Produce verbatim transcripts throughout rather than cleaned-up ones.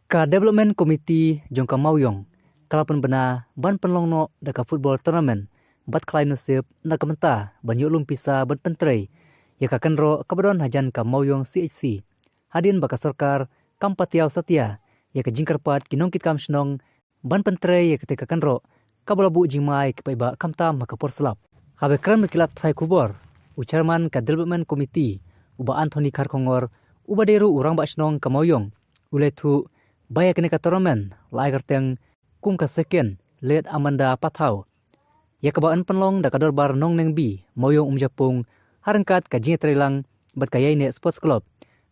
Ka Development Committee jong ka Mawïong ka la pynbna ban pynlong noh da ka football tournament bad khlai nusip na ka bynta ban ïoh lum pisa ban pyntrei ïa ka kynroh kaba don hajan ka Mawïong C H C, hadien ba ka sorkar kam patiaw satia ïa ka jingkyrpad ki nongkitkam shnong ban pyntrei ïa kata ka kynroh kaba la buh jingma ïa ki paidbah khamtam ha ka por slap. Haba kren bad ki lad pathai khubor, u chairman ka Development Committee, u Bah Anthony Kharkongor, uba dei ruh u rangbah shnong ka Mawïong, u la ïathuh ba ïa kane ka tournament la ai kyrteng kum ka Second Late Amanda Pathaw, ïa kaba yn pynlong da ka Dorbar Nongneng B Mawïong Umjapung, ha ryngkat ka jingïatreilang bad ka Ïaineh Sports Club,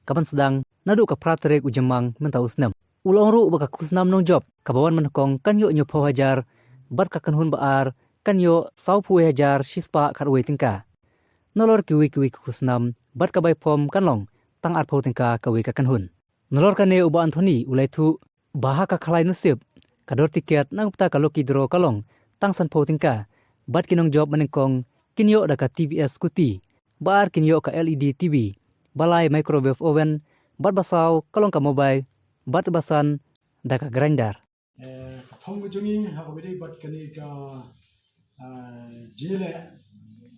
kaban sdang naduh ka phra tarik u Jymmang mynta u snem. U la ong ruh ba ka khusnam nongjop kaba wan mynnyngkong kan ïoh hynñiewphew hajar, bad ka kynhun ba ar kan ïoh sawphew hajar shispah khatwei tyngka. Nalor kiwei kiwei ki khusnam bad ka bai phom kan long tang arphew tyngka kawei ka kynhun. Nalor kane u Bah Anthony u la ïathuh ba ha ka khlai nusip, ka dor tiket na ka bynta ka lucky draw ka long tang sanphew tyngka, bad ki nongjop mynnyngkong kin ïoh da ka T V S scooty, ba ar kin ïoh ka L E D T V, ba lai microwave oven, bad ba saw ka long ka mobile, bad ba san da ka grinder. Eh, ka thong ka jong ngi ha kaba ïadei bad kane ka, eh, jingïaleh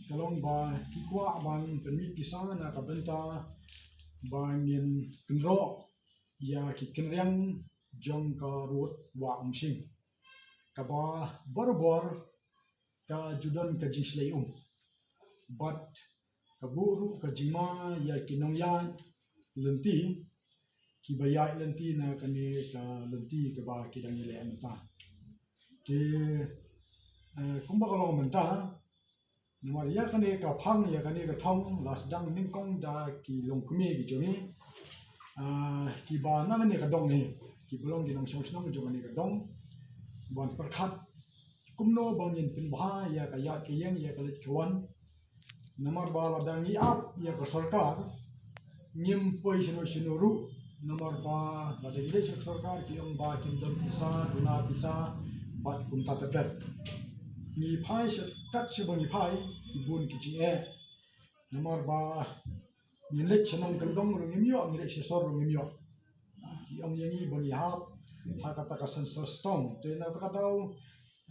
ka long ba ki kwah ban pynmih pisa na ka bynta ba ngin kynroh ïa ki kynriang jong ka rud Wah Umshing, kaba barabor ka ju don ka jingshlei um. Bad ka buh ruh ka jingma ïa ki nongïaid lynti, kiba ïaid lynti na kane ka lynti kaba ki dang ïaleh mynta. Te, eh, kumba ka long mynta, namar ïa kane ka phang, ïa kane ka thong la sdang nyngkong da ki longkmie ki jong ngi, ah, kiba na kane ka dong hi, kiba long ki nongshong shnong jong kane ka dong, ban pyrkhat kumno ba ngin pynbha ïa ka ïaid ka ïeng, ïa ka leit ka wan. Namar ba lada ngi ap ïa ka sorkar, ngim poi shano shano ruh. Namar ba lada ngi leit sha ka sorkar, ki ong ba kim don pisa, duna pisa, bad kumta tebet. Ngi phai sha, kat shaba ngi phai, ki bun ki jingeh. Namar ba ngi leit sha nongkyndong ruh ngim ïoh, ngi leit sha sor ruh ngim ïoh. Ki ong ïa ngi ba ngi hap ha kata ka census stone. Te na kata ka daw,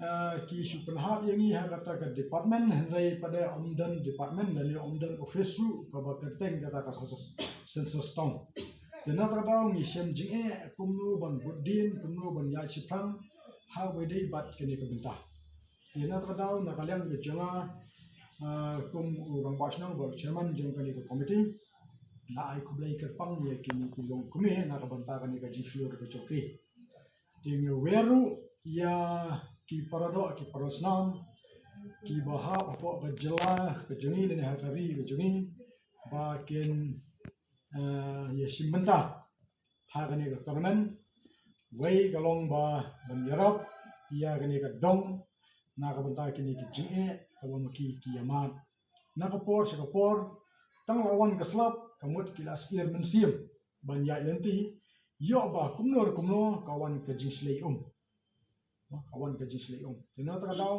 eh, ki shu pynhap ïa ngi ha kata ka department, hynrei pat ym don department lane ym don office ruh kaba kyrteng kata ka census, census stone. Te na kata ka daw ngi shem jingeh kumno ban bud dien, kumno ban ïaid shaphrang ha kaba ïadei bad kane ka bynta. Te na kata ka daw, na ka liang ka jong nga, ah, kum u rangbah shnong bad u chairman jong kane ka committee, nga ai khublei kyrpang ïa kine ki longkmie na ka bynta kane ka jingshlur ka jong ki. Te nga wer ruh ïa ki paradoh, ki parasnam, kiba hap hapoh ka jylla ka jong ngi lane ha ka ri ka jong ngi, ba kin, eh, ïashim bynta ha kane ka tournament. Wei ka long ba ban ïarap ïa kane ka dong na ka bynta kine ki jingeh kaba ma ki ki ïamad. Na ka por sha ka por, tang la wan ka slap, ka mut ki la syier mynsiem ban ïaid lynti, ïoh ba kumno re kumno ka wan ka jingshlei um. Ka wan ka jingshlei um. Te na kata ka daw,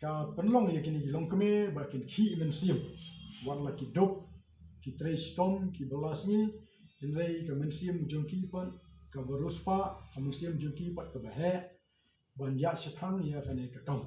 ka pynlong ïa kine ki longkmie ba kin khih mynsiem. Wat la ki duk, ki trei shitom, kiba la sngi, hynrei ka mynsiem jong ki pat kaba riewspah, ka mynsiem jong ki pat kaba heh, ban ïaid shaphrang ïa kane ka kam.